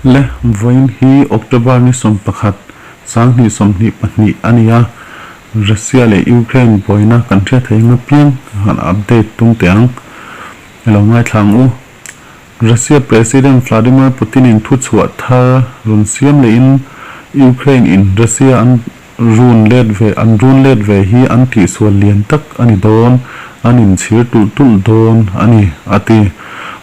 Le, vawiin hi October ni 11, 2022 a ni a, Russia leh Ukraine buaina kan hriat theih ang apiang han update tum teh ang. I lo ngaithla ang u. Russia President Vladimir Putin-in thuchhuah thar rawn siam lehin Ukraine in Russia an run let ve an run let ve hi an tihsual lian tak a ni dawn, an inchhir tulh tulh dawn a ni, a ti.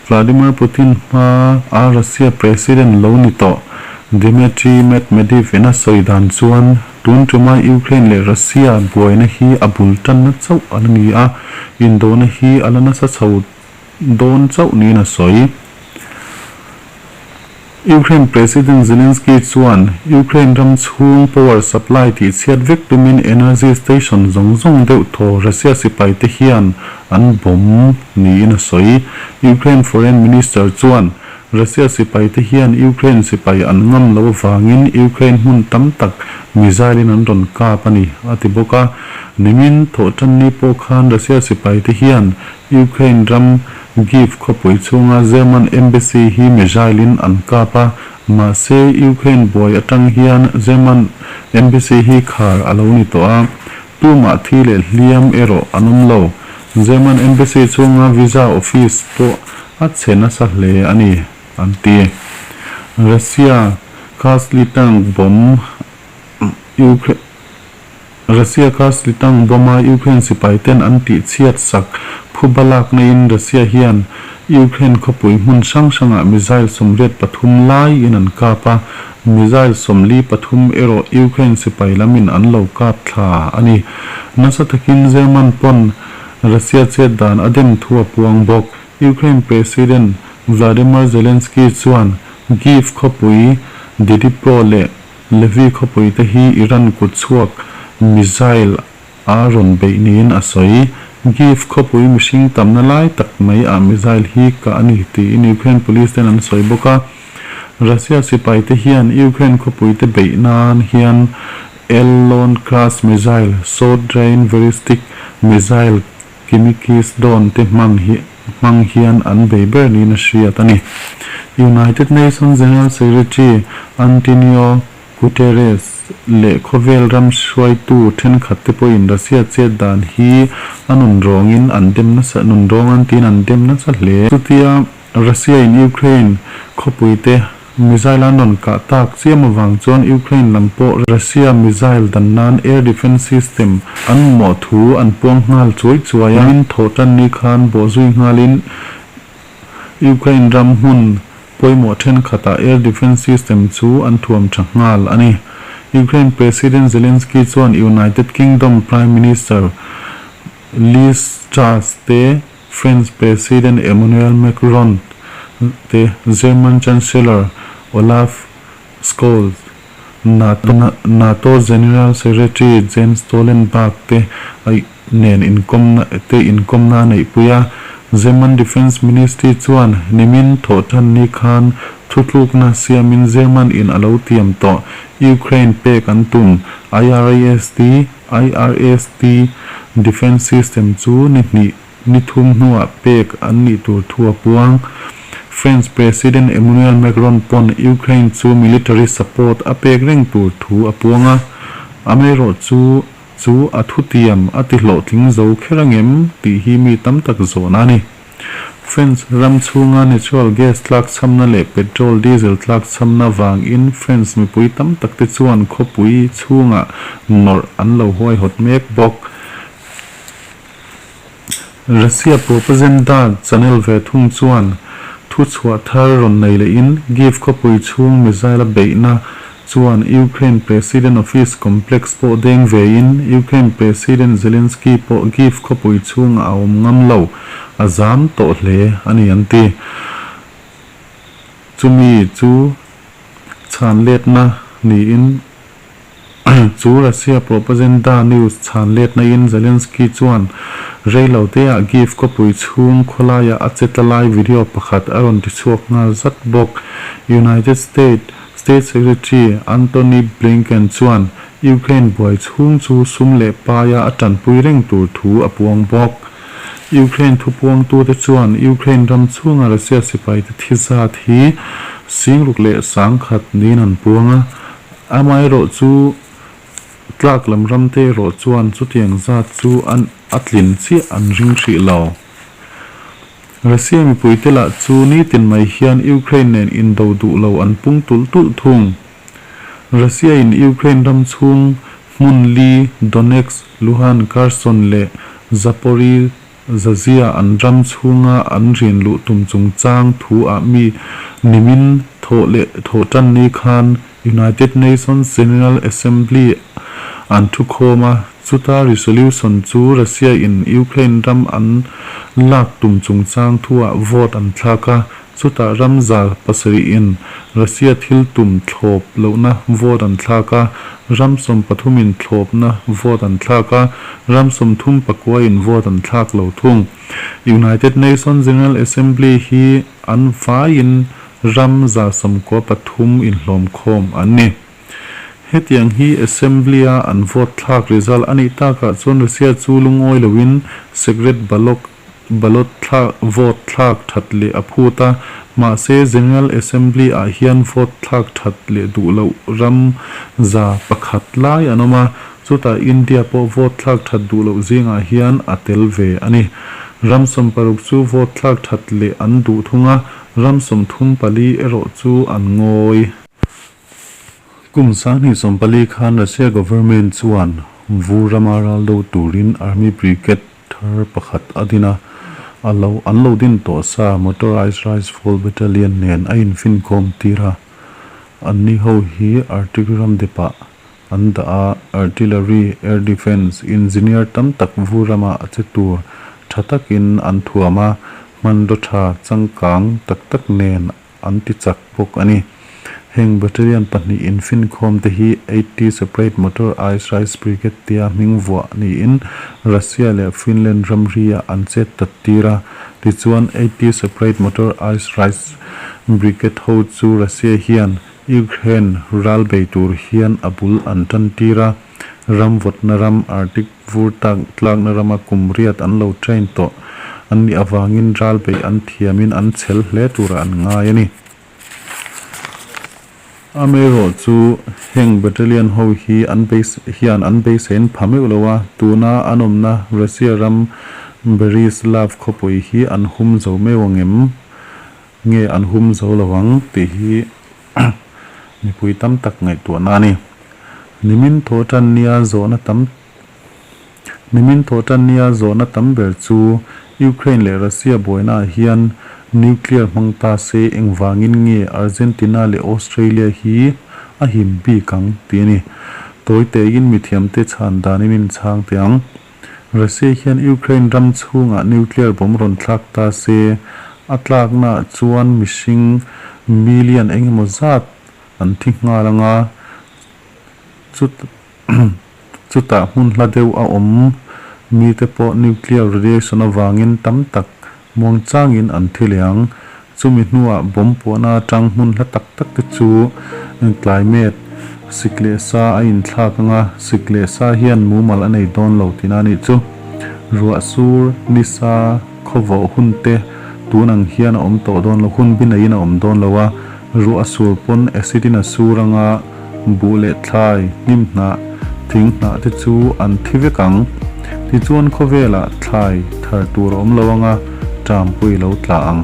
Vladimir Putin hma a Russia President lo ni tawh Dmitry Medvedev in a sawi dan chuan tun tuma Ukraine leh Russia buaina hi a bul tanna chauh a la ni a, indona hi a la nasa chho dawn chauh niin a sawi. Ukraine President Zelensky chuan Ukraine ram chhung power supply tih chhiat vek tumin energy station zawng zawng deuh thaw Russia sipai te hian an bomb niin a sawi. Ukraine Foreign Minister chuan Russia sipai te hian Ukraine sipai an ngam lo avangin Ukraine hmun tam tak missile in an rawn kap a ni, a ti bawk a. Nimin thawhtanni pawh khan Russia sipai te hian Ukraine ram Kyiv khawpui chhunga German Embassy hi missile in an kap a, mahse Ukraine buai atang hian German Embassy hi khar a lo ni tawh a, tumah thi leh hliam erawh an awm lo. German Embassy chhunga visa office pawh a chhe nasa hle a ni, an ti. Russia Kasli tank bomb Ukraine. Russia kha Slitang bomb-a Ukraine sipai ten an tih chhiat sak phuba lak naiin Russia hian Ukraine khawpui hmun hrang hrangah missile 83 lai in an kap a, missile 43 erawh Ukraine sipai lamin an lo kap thla a ni. Nasa takin German pawn Russia chet dan a dem thu a puang bawk. Ukraine President Vladimir Zelensky chuan Kyiv khawpui Dnipro leh Levi khawpui te hi Iran kut chhuak missile a rawn beih niin a sawi. Kyiv khawpui mihring tamna lai tak mai ah missile hi kah a ni tiin Ukraine police ten an sawi bawk a. Russia sipai te hian Ukraine khawpui te beih nan hian Elon class missile, short range ballistic missile Kimikis dawn te hman hi hmang hian an bei ber niin a hriat a ni. United Nations General Secretary Antonio Guterres leh khawvel ram hruaitu thenkhat te pawhin Russia chet dan hi a nun rawngin an dem nasa nun rawng an tiin an dem nasa hle. Chutia Russia in Ukraine khawpui te Missile an rawn kah tak chiam avang chuan Ukraine lam pawh Russia missile dan nan air defence system an mawh thu an puang nghal chuai chuai a. Min thawh tan ni khan bawhzui nghalin Ukraine ram hmun pawimawh thenkhatah air defence system chu an thuam tha nghal a ni. Ukraine President Zelensky chuan United Kingdom Prime Minister Liz Truss te French President Emmanuel Macron te German Chancellor Olaf Scholz, NATO General Secretary Jens Stoltenberg te nen inkawmna te inkawmna a neihpui a. German Defence Ministry chuan nimin thawhtan ni khan thutlukna siamin German in a lo tiam tawh Ukraine pek an tum IRIS-T IRST Defence System chu ni hnih ni thum hnuah pek an nih tur thu a puang. French President Emmanuel Macron pawn Ukraine chu military support a pek reng tur thu a puang a, amaherawh chu chu a thutiam a ti hlawhtling zo kher angem tih hi mi tam tak zawhna a ni. French ram chhunga natural gas tlakchhamna leh petrol diesel tlakchhamna vangin French mipui tam tak te chuan khawpui chhungah nawrh an lo huaihawt mek bawk. Russia propaganda channel ve thung chuan thuchhuah thar rawn nei lehin Kyiv khawpui chhung missile a beihna chuan Ukraine President Office complex pawh deng vein Ukraine President Zelensky pawh Kyiv khawpui chhungah a awm ngam lo, a zam tawh hle a ni an ti. Chumi chu chhan letna niin chu Russia propaganda news chhan letna in Zelensky chuan reilo teah Kyiv khawpui chhung khawlaiah a che tla lai video pakhat a rawn tichhuak nghal zat bawk. United States State Secretary Antony Blinken chuan Ukraine buai chhung chu sum leh paia a tanpui reng tur thu a puang bawk. Ukraine thupuangtute chuan Ukraine ram chhunga Russia sipaite thi zat hi Singruk leh sangkhat niin an puang a, amaherawhchu tlak lam ramte erawh chuan chutiang zat chu an a tlin chiah an ring hrih lo. Russia mipuite lah chu nitin mai hian Ukraine nen indo duh lo an pung tulh tulh thung. Russia in Ukraine ram chhung hmun li Donetsk, Luhansk, Kherson leh Zaporizhzhia Zazia an ram chhunga an rian luh tum chungchang thu ah mi nimin thawh leh thawh tan ni khan United Nations General Assembly an thu khawm a, chuta resolution chu Russia in Ukraine ram an lak tum chungchang thu ah vote an thlak a, chutah ram 700 in Russia thil tum thlawp lohna vote an thlak a, ram 13 in thlawpna vote an thlak a, ram 39 in vote an thlak lo thung. United Nations General Assembly hi an vaiin ram 193 inhlawmkhawm an ni. Hetiang hi Assembly-a an vote thlak result a nih takah chuan Russia chu lungawi loin secret ballot ballot thlak vote thlak that leh a phut a, mahse General Assembly ah hian vote thlak that leh duh loh ram 101 lai an awm a, chutah India pawh vote thlak that duh loh zingah hian a tel ve a ni. Ram 60 chu vote thlak that leh an duh thung a, ram 34 erawh chu an ngawi. Kum 2014 khan Russia government chuan vur rama ral do turin Army Brigade thar pakhat a din a, a lo an lo din tawh sa Motorized Rifle Battalion nen a infinkhawm tir a. Anni ho hi Arctic ram depah an dah a, artillery, air defence, engineer tam tak vur rama a che tur tha takin an thuam a, hmanraw tha changkang tak tak nen an ti chak bawk a ni. Heng battalion pahnih infinkhawm te hi 80 Separate Motorized Rifle Brigade tia hming vuah niin Russia leh Finland ramri-ah an chet tat tir a. Tichuan 80 Separate Motorized Rifle Brigade ho chu Russia hian Ukraine ral bei tur hian a bul an tan tir a, ram vawtna ram Arctic vur tak tlakna rama kum riat an lo train tawh an nih avangin ral beih an thiamin an chhel hle turah an ngai a ni. Amaherawh chu heng battalion ho hi an hian an beiseiin pha meuh lo a, tuna an awmna Russia ram Berislav khawpui hi an hum zo meuh ang em? Nge an hum zo lo ang tih hi mipui tam tak ngaihtuahna a ni. Nimin thaw tan nia zawhna tam Nimin thaw tan nia zawhna tam ber chu Ukraine leh Russia buainaah hian nuclear hmang ta se engvangin nge Argentina leh Australia hi a him bik ang tih a ni. Tawi tein mithiamte chhan danin inchhang teh ang. Russia hian Ukraine ram chhungah nuclear bomb rawn thlak ta se, a tlaknaah chuan mihring million eng emaw zat an thi nghal ang a, chutah hmun hla deuh a awm mite pawh nuclear radiation avangin tam tak muangchangin an thi leh ang. Chumi hnuah bomb puahna atang hmun hla tak tak te chu climate sik leh sa a inthlak ang a, sik leh sa hian mumal a nei dawn lo tihna a nih chu. Ruah sur, nisa, khawvawh hun te tun ang hian a awm tawh dawn lo, hun bi neiin a awm dawn lo a, ruah a sur pawn acid in a sur ang a, buh leh thlai, hnim hnah, thing hnah te chu an thi vek ang. Tichuan khawvelah thlai thar tur a awm lo ang a, ṭampui lo tla ang.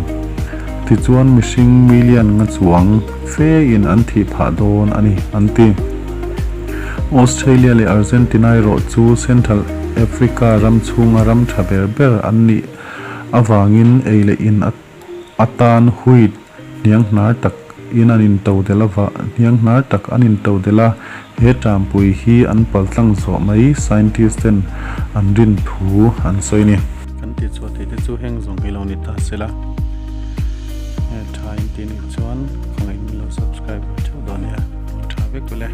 Tichuan mihring million nga chuang fe in an thih phah dawn a ni, an ti. Australia leh Argentina erawh chu Central Africa ram chhunga ram ṭha ber ber an nih avangin ei leh in a atan wheat hnianghnar tak in an intodelh ava hnianghnar tak an intodelh a, he ṭampui hi an paltlang zawh mai scientist ten an rin thu an sawi a ni. Kan tih chhuah theih te chu heng zawng hi lo ni ta se la, he tha in tih nih chuan khawngaih min lo subscribe ve theuh dawn nia, tha vek ule.